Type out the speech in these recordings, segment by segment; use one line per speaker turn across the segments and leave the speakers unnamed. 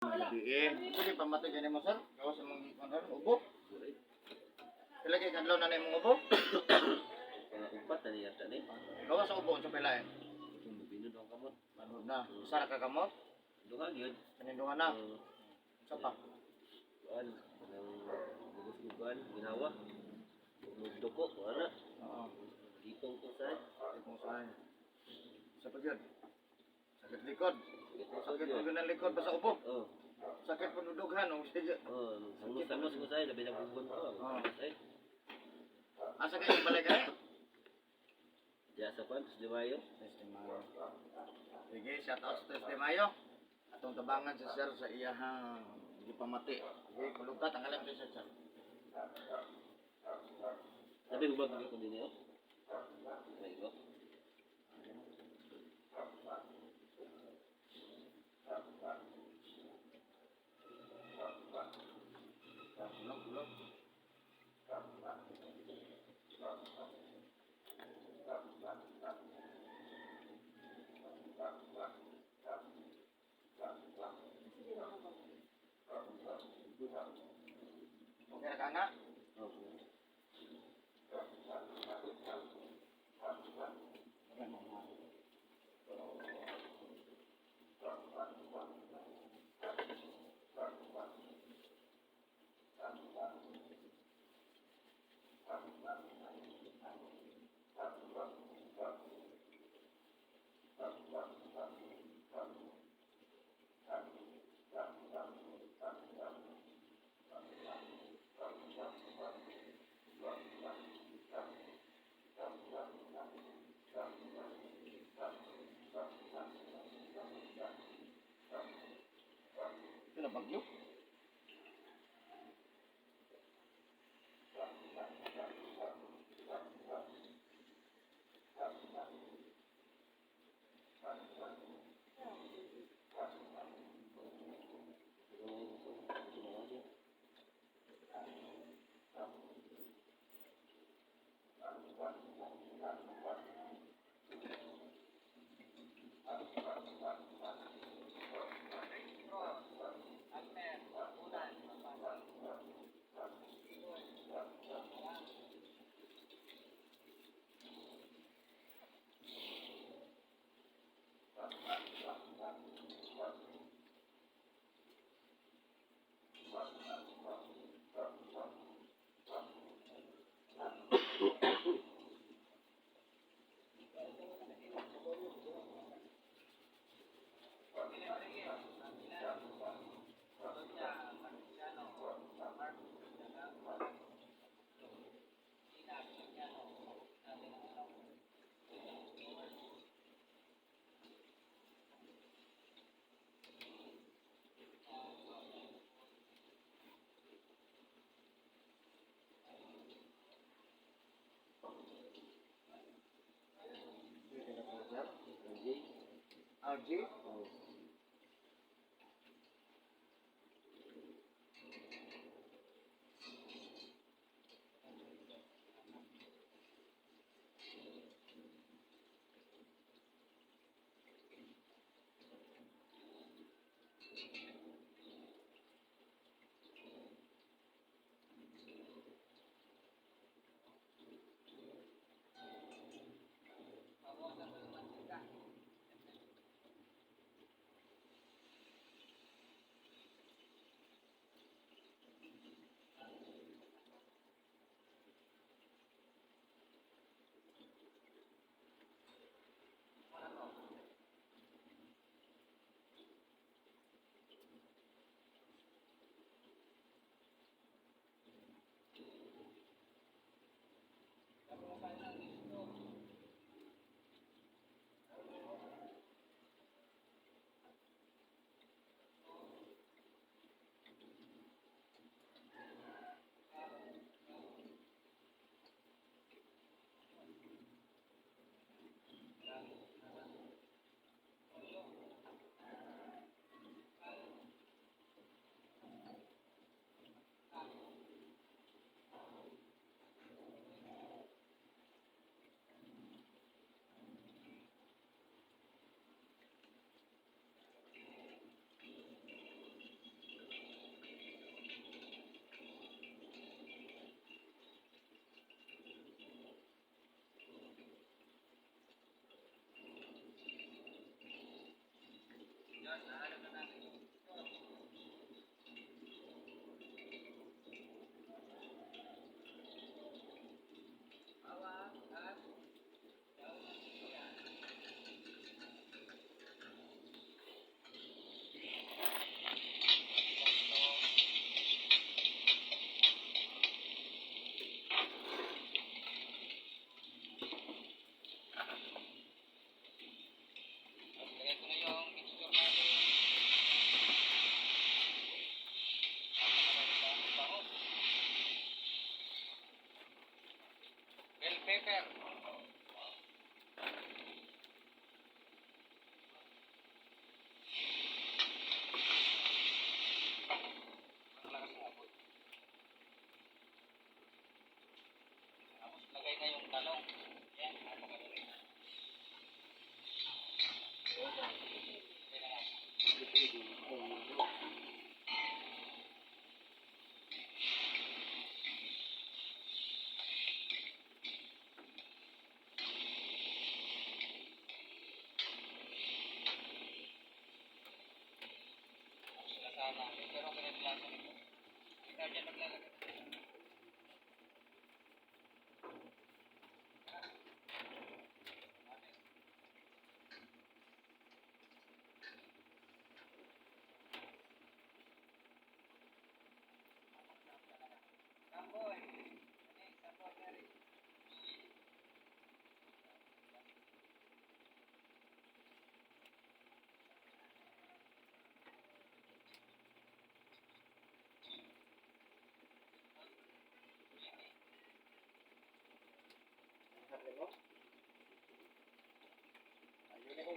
Gabi eh. Sige, pamatay gani mo, sir. Gawas imong gikon, sir. Ubo. Pila kay kadlaw na imong ubo?
Mga upat na niya ni.
Gawas sa ubo sa pilain.
Itong mabinod ang kamot.
Manod na. Usa ra ka kamot.
Duha gyud.
Kanindungan na. Usa pa.
Kuan, kanang bugos ko kuan, ginawa. Mugduko ko ana.
Oo.
Gipong ko sa.
Ay, kung saan. Sa pa gyud. Sakit likod. Sakit po ng likod pa sa ubo.
Oh,
Sakit po dudughan. Oh, sige.
oh, sangos-sangos ko sa labi na bugon ko.
Oh.
Ay,
Asa kayo balik ay?
diya sa kuan, sa Mayo.
Tres de Mayo. Sige, shout out sa Tres de Mayo. Atong tabangan si sir sa iyahang gipamati. Sige, kulog ka, tanggalan si sir, sir.
Labi hubag ko din niyo. May ko.
Kulog, kulog. Okay na ka na?
Oh.
Ito na bagyo. Sir.
RJ.
RG?
Oh.
Ayun na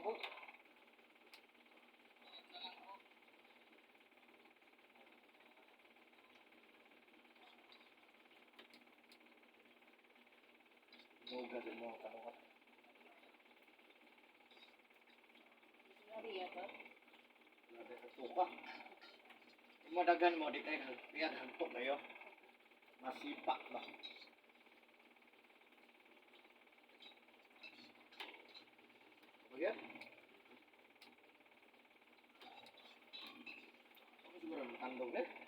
ko. Muga din mo kanuhat.
Maria ba?
Grabe sa suka. Madagan mo, di kayo kaya hagtok kayo. Masipa ba? Okay? Ako siguro matandog eh.